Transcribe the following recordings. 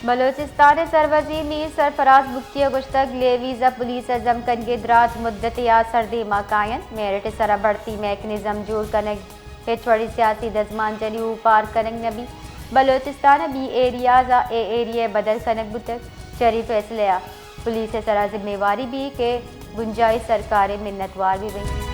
بلوچستان ءِ سروزیر میر سرفراز بگٹی ءَ گوشتگ، لیویز ءَ پولیس ءِ زمکنگے دراج مدتے ءَ سردیما کاینت، میرٹ ءِ سرا بھرتی میکنزم جوڑ کنگ ہچ وڑیں سیاسی دزمانجنی اوپار کنگ نہ بیت۔ بلوچستان ءِ بی ایریاز ءَ اے ایریا بدل کنگ بوتگ۔ چرے فیصلہ ءَ پولیس ءِ سرا ذمہ واری بیت کہ بنجاہی سرکار ءِ منتوار بہ بنت۔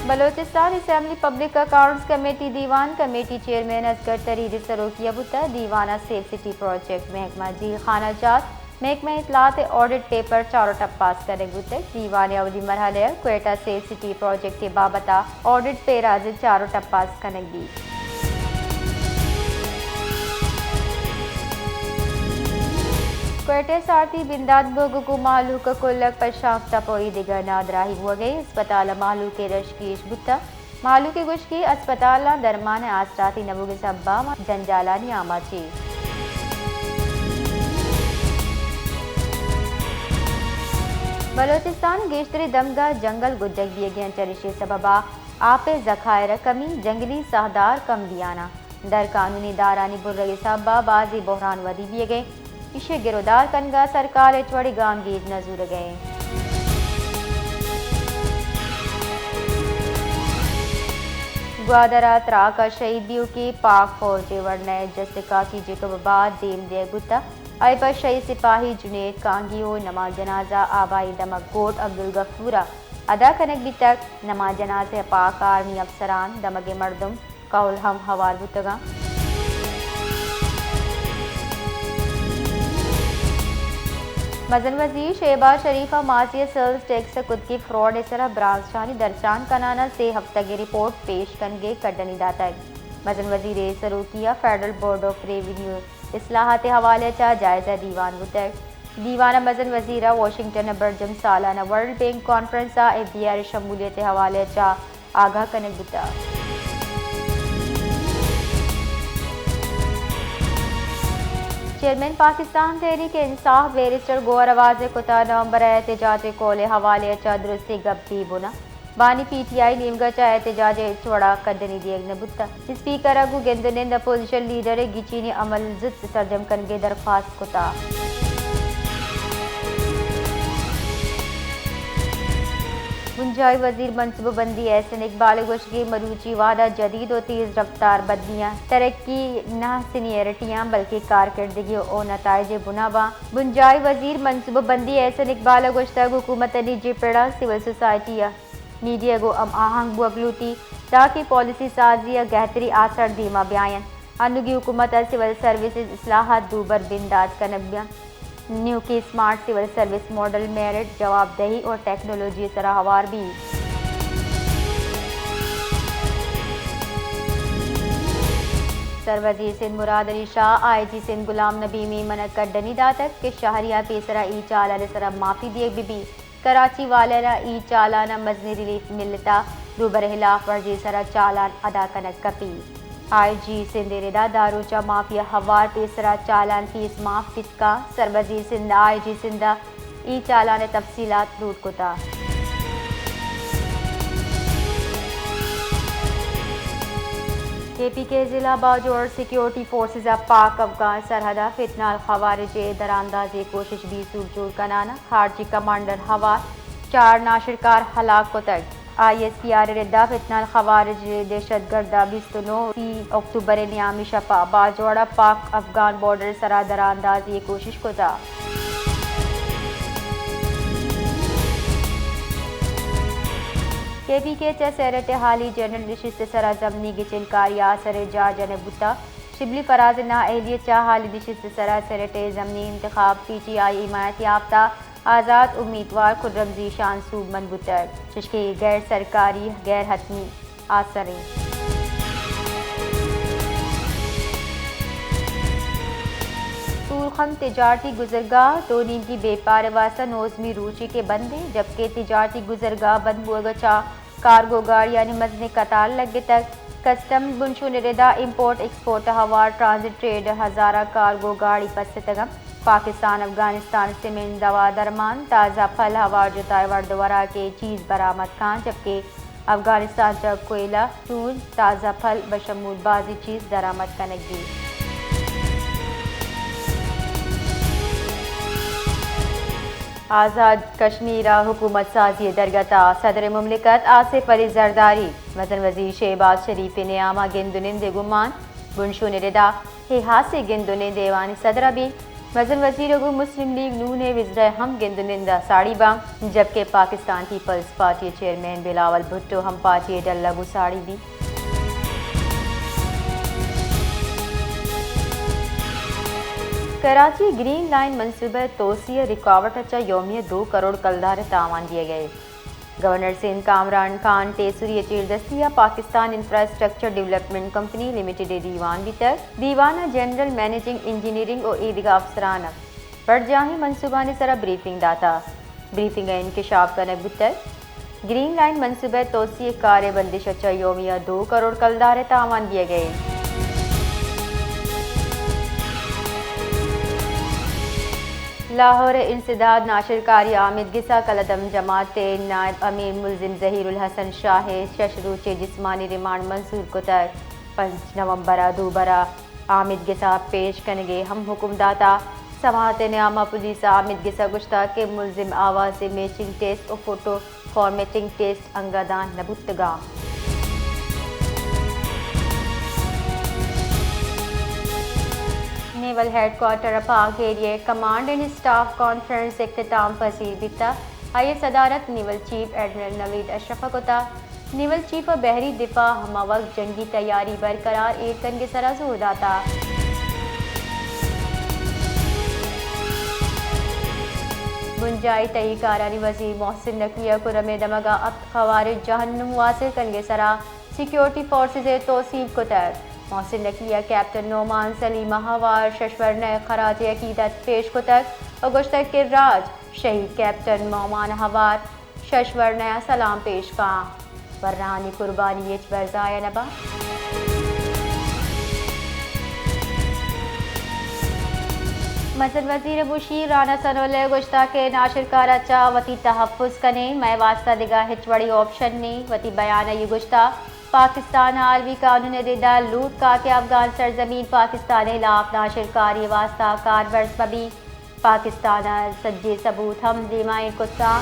Balochistan assembly public accounts committee دیوان، کمیٹی چیئرمین اصغر تریر ءِ سروکی ءَ بوتگ۔ دیوان ءَ سیف سٹی پروجیکٹ، محکمہ جیل خانہ جات، محکمہ اطلاعات ءِ آڈٹ پیپر چاروٹ ءَ پاس کنگ بوتگ۔ دیوان ءِ اولی مرحلہ ءَ کوئٹہ سیف سٹی پروجیکٹ ءِ بابت ءَ آڈٹ پیراز ءِ چاروٹ ءَ پاس کنگ بیت۔ کوئٹہ ءِ سارتی بندات بوگ ءُ گوں مہلوک ءِ کلگ پہ شانک تپوئی دگہ نادراہی بوگ ءَ، اسپتال ءَ مہلوک ءِ رش گیش بوتگ۔ مہلوک ءِ گوشگ ءَ اسپتالاں درمان ءِ آسراتی نہ بوگ ءِ سبب ءَ جنجالانی آماچ ایں۔ بلوچستان ءِ گیشتریں دمگاں جنگل گڈگ بیگ ءَ انت، چریشی ءِ سبب ءَ آپ ءِ ذخائر ءِ کمی، جنگلی ساہدار کم بیان ءَ، در قانونی دارانی برگ ءِ سبب ءَ بازیں بحران ودی بیگ ءَ انت۔ ایشی ءِ گرودار کنگ ءَ سرکار ہچ وڑیں گامگیج نہ زورگ ءَ انت۔ گوادر ءَ تراک ءَ شہید بیوکیں پاک فوج ءِ ورنا ءِ جسٹ کاکی جیکب آباد دیم دیگ بوتگ۔ آئی ءَ پہ شہید سپاہی جنید کانگی ءُ نماز جنازہ آبائی دمگ کوٹ عبدالغفور ءَ ادا کنگ بیتگ۔ نماز جنازہ ءَ پاک آرمی افسران، دمگ ءِ مردم، کہول ہم ہوار بوتگ انت۔ مزن وزیر شہباز شریف ءَ ماضی ءَ سیلز ٹیکس ءِ کتگیں فراڈ ءِ سرا برانزشانی درشان کنان ءَ سے ہفتگیں رپورٹ پیش کنگ ءِ کڈنی داتگ۔ مزن وزیر ءِ سروکی ءَ فیڈرل بورڈ آف ریونیو اصلاحات ءِ حوالہ ءَ چہ جائزہ دیوان بوتگ۔ دیوان ءَ مزن وزیر ءَ واشنگٹن ءَ برجم سالانہ ورلڈ بینک کانفرنس ءَ ایف بی آر ءِ شمولیت ءِ حوالہ ءَ چہ آگاہ کنگ بوتگ۔ چیئرمین پاکستان تحریک انصاف بیرسٹر گوہر ایوز ءَ کتہ نومبر ءَ احتجاج ءِ کول ءِ حوالہ ءَ چہ درستیں گپ بے بنا۔ بانی پی ٹی آئی نیمگ ءَ چہ احتجاج ءَ ہچ وڑا کڈنی دیگ نہ بوتگ۔ اسپیکر ءَ گوں گند ءُ نند اپوزیشن لیڈر ءِ گچینی عمل زوت سرجم کنگ ءِ درخواست کتہ۔ بنجاہی وزیر منصوبہ بندی احسن اقبال ءِ گوشگ ءَ مروچی وہد ءَ جدید ءُ تیز رفتار بدلیاں ترقی نہ سینئرٹیاں بلکیں کارکردگی ءُ نتائج ءِ بنا باں۔ بنجاہی وزیر منصوبہ بندی احسن اقبال ءَ گوشتگ، حکومت ءِ نجی پڑاں سول سوسائٹی ءَ میڈیا گوں ہم آہنگ بوگ لوٹیت تاکہ پالیسی سازی ءَ گہتری آسر دیما بیاینت۔ انوگیں حکومت ءَ سول سروسز اصلاحات دوبر بندات کنگ بیاں۔ نیوکیں smart civil service model merit, جوابدہی ءُ ٹیکنالوجی ءِ سرا ہوار بیت۔ سروزیر سندھ مراد علی شاہ، آئی جی سندھ غلام نبی میمن ءَ کڈنی داتگ کہ شہریاں پیسرا اے چالان ءِ سرا معافی دیگ بہ بیت۔ کراچی والن ءَ اے چالان ءَ مزنیں ریلیف ملتہ، دوبر ہلاف ورزی ءِ سرا چالان ادا کنگ کپیت۔ آئی جی سندھ ءِ ردا داروچہ مافیا ہوار پیسرا چالان فیس معاف بیت کنت۔ سروزیر سندھ ءَ آئی جی سندھ ءَ اے چالان ءِ تفصیلات لوٹ کتہ۔ کے پی کے ضلع باجوڑ، سیکیورٹی فورسز ءَ پاک افغان سرحد ءَ فتنہ الخوارج ءِ دراندازی ءِ کوشش بے سوب جوڑ کنان ءَ خارجی کمانڈر ہوار چار ناشرکار ہلاک کتگ۔ آئی ایس پی آر ءِ ردا فتنہ الخوارج ءِ دہشت گرد ءَ بیست ءُ نو ءُ سی اکتوبر ءِ نیامی شپ ءَ باجوڑ ءَ پاک افغان بارڈر ءِ سرا دراندازی ءِ کوشش کتگ۔ کے پی کے ءَ چہ سینیٹ ءِ حالی جنرل نشست ءِ سرا ضمنی گچین کاری ءَ آسر ءِ جاہ جنگ بوتگ۔ شبلی فراز ءِ نااہلی ءَ چہ حالی نشست ءِ سرا سینیٹ ءِ ضمنی انتخاب پی ٹی آئی ءِ حمایت یافتہ آزاد امیدوار خرم ذیشان سوبمند بوتگ، چشکہ اے غیر سرکاری، غیر حتمی آسر انت۔ طورخم تجارتی گزرگاہ دو نیمگی بیپار ءِ واستہ نوزمی روچے کہ بند انت، جبکہ تجارتی گزرگاہ بند بوگ ءَ چہ کارگو گاڑیانی مزنیں قطار لگتگ۔ کسٹم بنشون ءِ ردا امپورٹ ایکسپورٹ ءَ ہوار ٹرانزٹ ٹریڈ ءَ ہزاراں کارگو گاڑی پستگ انت۔ پاکستان افغانستان سیمنٹ، دوا درمان، تازہ پھل، ہوار جتا ءِ ورد ءُ وراک ءِ چیز برآمد کنت، جبکہ افغانستان چہ کوئلہ، چون، تازہ پھل بشمول بازیں چیز درآمد کنگ بیت۔ آزاد کشمیر ء حکومت سازی ء درگت ء صدر مملکت آصف علی زرداری، مزن وزیر شہباز شریف ء نیام ء گند ء نند ء گمان، بنشون ء ردا اے ہاسیں گند ء نند ایوان صدر ء بیت۔ مزن وزیر ء گوں مسلم لیگ نون ء وزرا ہم گند ء نند ء ساڑی باں، جبکہ پاکستان پیپلز پارٹی ء چیئرمین بلاول بھٹو ہم پارٹی ء ڈل ء گوں ساڑی بیت۔ کراچی، گرین لائن منصوبہ ء توسیع ء رکاوٹ ء چہ یومیہ دو کروڑ کلدار ء تاوان دیگ ء۔ گورنر سندھ کامران خان ٹیسری ء چیردستی ء Pakistan infrastructure development company limited ء دیوان بیتگ۔ دیوان ء جنرل منیجنگ انجینئرنگ ء ایدگہ افسران ء برجاہیں منصوبانی سرا بریفنگ داتگ۔ بریفنگ ء انکشاف کنگ بوتگ۔ گرین لائن منصوبہ ء توسیع ء کار ء بندش ء چہ یومیہ دو کروڑ کلدار ء تاوان دیگ ء انت۔ لاہور ء انسداد ناشرکاری آمیدگس ء کلدم جماعت ء نائب امیر ملزم ظہیر الحسن شاہ ء شش روچیں جسمانی ریمانڈ منظور کتگ۔ پنچ نومبر ء دوبر ء آمیدگس ء پیش کنگ ء ہم حکم داتگ۔ سماعت ء نیام ء پولیس ء آمیدگس ء گوشتگ کہ ملزم آواز ء میچنگ ٹیسٹ ء فوٹو فارمیٹنگ ٹیسٹ انگہ دان نہ بوتگاں۔ نیول ہیڈ کوارٹر ء پاک ایریا ء کمانڈ اینڈ اسٹاف کانفرنس اختتام پذیر بیتگ۔ آئی ء صدارت نیول چیف ایڈمرل نوید اشرف ء کتگ۔ نیول چیف ء بحری دفاع ہما وقت جنگی تیاری برقرار ایر کنگ ء سرا زور داتگ۔ بنجاہی تہی کارانی وزیر محسن نقوی ء کرم ء دمگ ء ہپت خوارج جہنم واصل کنگ ء سرا سیکیورٹی فورسز ء توسیپ کتگ۔ محسن نقوی ء کیپٹن نعمان سلیم ء ہوار شش ورنہ ء خراج عقیدت پیش کتگ ء گوشتگ کہ راج شہید کیپٹن نعمان ء ہوار شش ورنہ ء سلام پیش کاں۔ ورنہانی قربانی ہچبر ضائع نہ باں۔ مزن وزیر مشیر رانا ثناء اللہ ء گوشتگ کہ ناشرکار ء چہ وتی تحفظ کنیں، مئے واستہ دگہ ہچ وڑیں آپشن نیں۔ وتی بیان ء اے گوشتگ، پاکستان ء عالمی قانون ء ردا لوٹ کاں کہ افغان سرزمین پاکستان ء ہلاف ناشرکاری ء واستہ کارمرز مہ بیت۔ پاکستان ء سجیں ثبوت ہم دیما ایر کتگ۔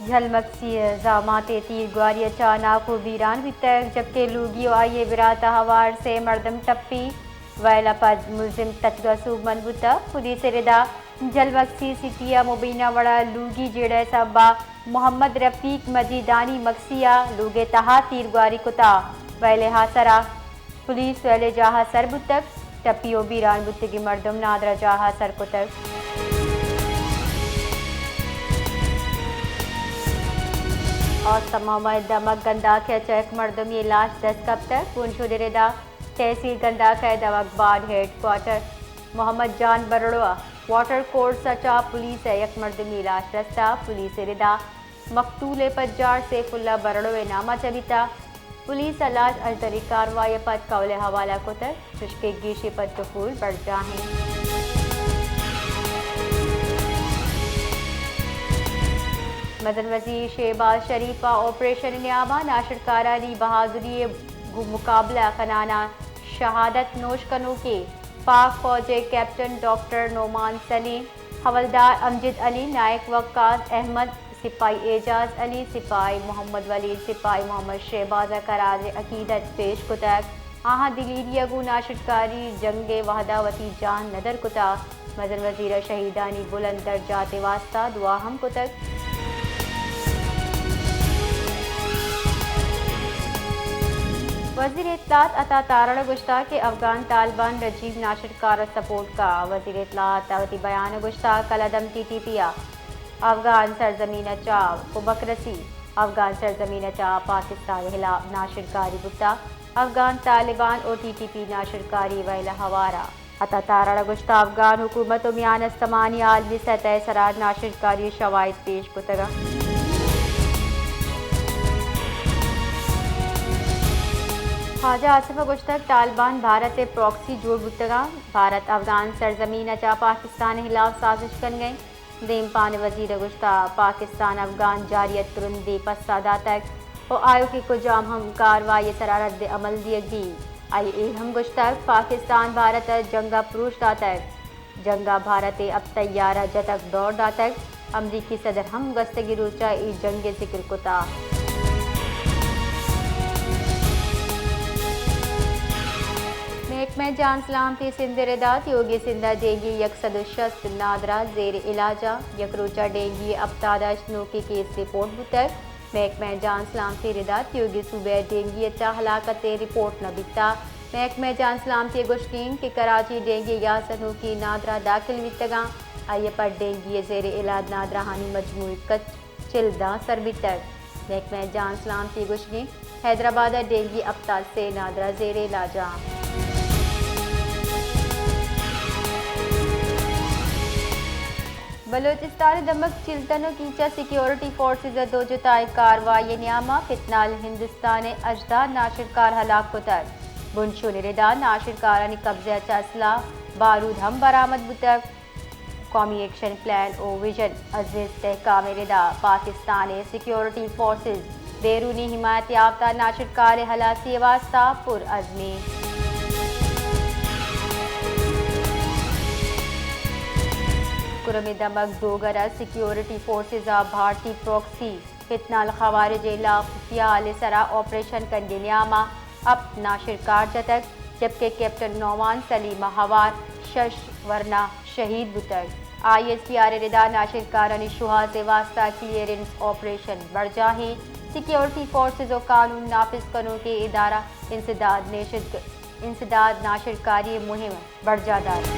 جھل مگسی ء زامات ء تیرگواری ء چہ ناکو بیران بیتگ، جبکہ لوگی ء آئی ء برات ء ہوار سے مردم ٹپی۔ ویل ء پد ملزم تچگ ء سوبمند بوتگ۔ پولیس ء ردا جھل مگسی سٹی ء مبینہ وڑ ء لوگی جیڑہ ء سبب ء محمد رفیق مجیدانی مگسی ء لوگ ء تہا تیرگواری کتگ۔ ویل ء آسر ء پولیس ویل ء جاہ ء سر بوتگ، ٹپی ء بیران بوتگیں مردم نادراہ جاہ ء سر کتگ۔ آستمام ء دمگ گنداک ء چہ یک مردمے ء لاش دست کپتگ۔ بنشون ء ردا تحصیل گنداک ء دمگ بارڈ ہیڈ کوارٹر محمد جان برڑو ء واٹر کورس ء چہ پولیس ء یک مردمے ء لاش رستہ۔ پولیس ء ردا مقتول ء پجار سیف اللہ برڑو ء نام ء چہ بیتہ۔ پولیس ء لاش اژدری کاروائی ء پد کہول ء حوالہ کتگ، چشکہ گیش ء پد ٹکول برجاہ انت۔ مزن وزیر شہباز شریف ء آپریشن ء نیام ء ناشرکارانی بہادری ء گوں مقابلہ کنان ء شہادت نوش کنوکیں پاک فوج ء کیپٹن ڈاکٹر نعمان سلیم، حوالدار امجد علی، نائیک وقاص احمد، سپاہی اعجاز علی، سپاہی محمد ولید، سپاہی محمد شہباز ء خراج عقیدت پیش کتگ۔ آہاں دلیری ء گوں ناشرکاری جنگ ء وہدا وتی جان ندر کتگ۔ مزن وزیر ء شہیدانی بلند درجات ء واستہ دعا ہم کتگ۔ وزیر اطلاعات عطا تارڑ ء گوشتگ کہ افغان طالبان رجیم ناشرکار ء سپورٹ کا۔ وزیر اطلاعات ء وتی بیان ء گوشتگ، کلدم ٹی ٹی پی ء افغان سرزمین ء چہ کمک رسی، افغان سرزمین ء چہ پاکستان ء ہلاپ ناشرکاری بوتگ۔ افغان طالبان و ٹی ٹی پی ناشرکاری ویل ء ہوار ء عطا تارڑ ء گوشتگ، افغان حکومت و میان استمانی عالمی سطح ء سرا ناشرکاری ء شواہد پیش کتگ انت۔ خواجہ آصف ء گوشتگ، طالبان بھارت ء پراکسی جوڑ بوتگ انت، بھارت افغان سرزمین ء چہ پاکستان ء ہلاپ سازش کنگ ء انت۔ دیمپان ءِ وزیر ءَ گوشتگ، پاکستان افغان جارحیت ءَ ترندیں پسہ داتگ ءُ آیوکیں کجام ہم کاروائی ءِ سرا رد عمل دیگ بیت۔ آئی ءَ اے ہم گوشتگ، پاکستان بھارت ءَ جنگ ءَ پروش داتگ، جنگ ءَ بھارت ءِ ہپت طیارہ جتگ دور داتگ۔ امریکی صدر ہم گوستگیں روچ ءَ اے جنگ ءِ ذکر کتگ۔ محکمہ جان سلامتی سندھ ءِ ردا تیوگیں سندھ ءَ ڈینگی یک سد ءُ شست نادراہ زیر علاج اَنت۔ یک روچ ءَ ڈینگی ءِ ہپتاد ءُ ہشت نوکیں کیس رپورٹ بوتگ۔ محکمہ جان سلامتی ءِ ردا تیوگیں صوبہ ءَ ڈینگی ءِ چہ ہلاکت ءِ رپورٹ نہ بیتگ۔ محکمہ جان سلامتی ءِ گوشگ اِنت کہ کراچی ءَ ڈینگی ءِ یازدہ نوکیں نادراہ داخل بیتگ اَنت۔ آئی ءَ پد ڈینگی ءِ زیر علاج نادراہانی مجموعی کچ چل داں سر بیتگ۔ محکمہ جان سلامتی ءِ گوشگ اِنت، حیدرآباد ءَ ڈینگی ءِ ہپتاد ءُ سے نادراہ زیر علاج اَنت۔ بلوچستان ءِ دمگ چلتن ءُ کیچ ءَ سیکیورٹی فورسز ءِ دو جتائیں کاروائی ءِ نیام ءَ فتنال ہندوستان ءِ ہژدہ ناشرکار ہلاک کتگ۔ بنشون ءِ ردا ناشرکارانی قبضہ ءَ چہ اسلحہ بارود ہم برآمد بوتگ۔ قومی ایکشن پلان ءُ ویژن ءِ استحکام ءِ ردا پاکستان ءِ سیکیورٹی فورسز بیرونی حمایت یافتہ ناشرکار ءِ ہلاسی ءِ واستہ پر عزم اِنت۔ کرم ءِ دمگ ڈوگر ءَ سیکیورٹی فورسز ءَ بھارتی پراکسی فتنال خوارج ءِ ہلاپ خفیہ ہال ءِ سرا آپریشن کنگ ءِ نیام ءَ ہپت ناشرکار جتگ، جبکہ کیپٹن نعمان سلیم ءَ ہوار شش ورنا شہید بوتگ۔ آئی ایس پی آر ءِ ردا ناشرکارانی شوہاز ءِ واستہ کلیئرنس آپریشن برجاہ اِنت۔ سیکیورٹی فورسز ءُ قانون نافذ کنوکیں ادارہ انسداد نیشد-، انسداد ناشرکاری ءِ مہم برجاہ دات۔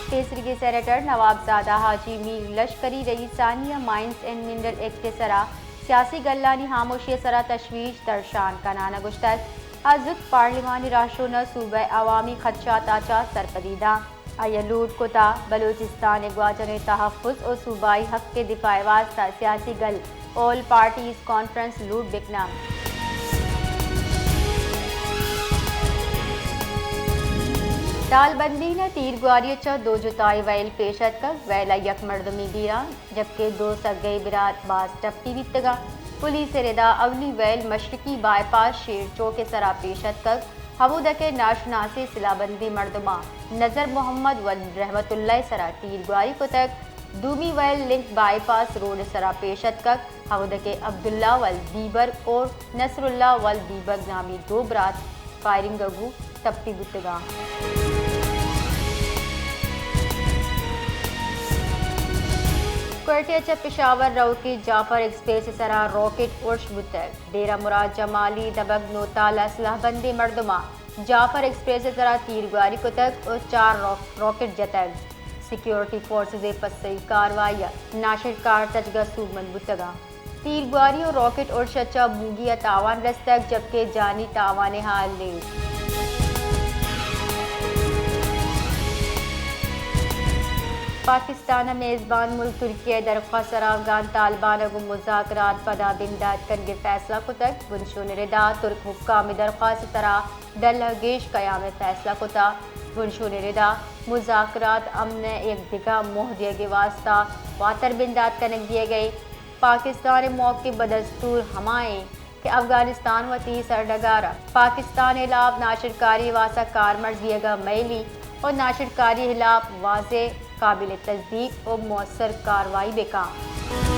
پیسریگیں سینیٹر نواب زادہ حاجی میر لشکری رئیسانی ءَ مائنز اینڈ منرل ایکٹ ءِ سرا سیاسی گلانی ہاموشی ءِ سرا تشویش درشان کنان ءَ گوشتگ، آ زوت پارلیمانی راہشون ءَ صوبہ ءِ عوامی خدشات ءَ چہ سرپدی داں۔ آئی ءَ لوٹ کتگ بلوچستان ءِ گواجنیں تحفظ ءُ صوبائی حق ءِ دفاع ءِ واستہ سیاسی گل آل پارٹیز کانفرنس لوٹ بکناں۔ تالبندین ءَ تیرگواری ءَ چہ دو جتائیں ویل پیش اتکگ، ویل ءَ یک مردمے بیران، جبکہ دو سگئی برات باز ٹپی بیتگاں۔ پولیس ءِ ردا اولی ویل مشرقی بائی پاس شیر چوک ءِ سرا پیش اتکگ، ہمودا کہ ناشناسیں سلاہ بندیں مردماں نظر محمد ولد رحمت اللہ ءِ سرا تیرگواری کتگ۔ دومی ویل لنک بائی پاس روڈ ءِ سرا پیش اتکگ، ہمودا کہ عبداللہ ولد بیبرگ اور نصراللہ ولد بیبرگ نامی دو برات فائرنگ ءَ گوں ٹپی بوتگاں۔ کوئٹہ ءَ چہ پشاور روکیں جعفر ایکسپریس ءِ سرا راکٹ ارش بوتگ۔ ڈیرہ مراد جمالی دمگ نوتال ءَ سلاہ بندیں مردماں جعفر ایکسپریس ءِ سرا تیرگواری کتگ ءُ چار راک-، راکٹ جتگ۔ سیکیورٹی فورسز ءِ پسئی کاروائی ءَ ناشرکار تچگ ءَ سوبمند بوتگاں۔ تیرگواری ءُ راکٹ ارش ءَ چہ بوگی ءَ تاوان رستگ، جبکہ جانی تاوان ءِ ہال نیست۔ پاکستان ءَ میزبان ملک ترکیہ ءِ درخواست ءِ سرا افغان طالبان ءَ گوں مذاکرات پدا بندات کنگ ءِ فیصلہ کتگ۔ بنشون ءِ ردا ترک حکام ءِ درخواست ءِ سرا ڈل ءَ گیش قیام ءِ فیصلہ کتگ۔ بنشون ءِ ردا مذاکرات امن ءِ یک دگہ موہ دیگ ءِ واستہ واتر بندات کنگ بیگ ءَ اِنت۔ پاکستان ءِ موقف بدستور ہما اِنت کہ افغانستان وتی سرڈگار ءَ پاکستان ءِ ہلاپ ناشرکاری ءِ واستہ کارمرز بیگ ءَ مئیلی ءُ ناشرکاری ءِ ہلاپ واضح، قابل تصدیق ءُ مؤثر کاروائی بکن۔